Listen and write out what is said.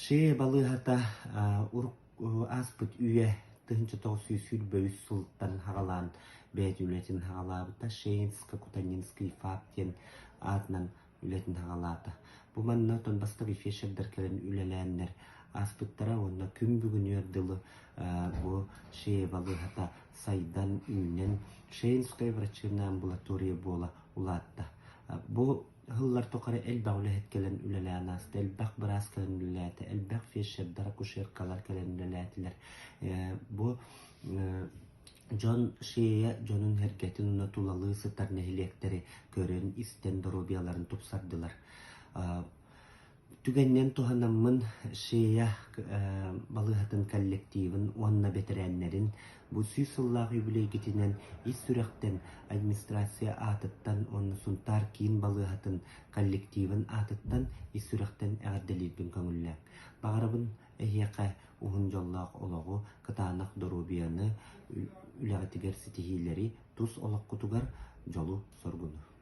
Шея балыыһата ааспыт үйэ 1923 сылтан саҕалаан бэйэтин үлэтин саҕалаабыта. Шеинско-Кутанинский ФАП диэн аатынан үлэтин саҕалаата. Бу манна оттон бастакы фельдшердэр кэлэн үлэлээннэр ааспыттара уонна күн бүгүнүгэр дылы бу шея балыыһата сайдан, үүнэн Шеинская врачебная амбулатория буола улаатта. Бу Ыһыллар тухары элбэх үлэһит кэлэн үлэлээн ааста, элбэх быраас кэлэн үлэлээтэ, элбэх фельдшердэр, акушеркалар кэлэн үлэлээтилэр. Бу дьон шея дьонун эргэтин уонна тулалыы сытар нэһилиэктэри көрөн, истэн доруобуйаларын тупсардылар. Түгэнинэн туһанаммын Шея балыыһатын коллективын уонна бэтэрээннэрин бу 100 сыллаах юбилейгитинэн ис сүрэхтэн администрация аатыттан уонна Сунтаар киин балыыһатын коллективын аатыттан ис сүрэхтэн эҕэрдэлиирбин көҥүллээҥ. Баҕарабын эһиэхэ уһун дьоллоох олоҕу, кытаанах доруобуйаны, үлэҕитигэр ситиһиилэри, тус олоххутугар дьолу-соргуну.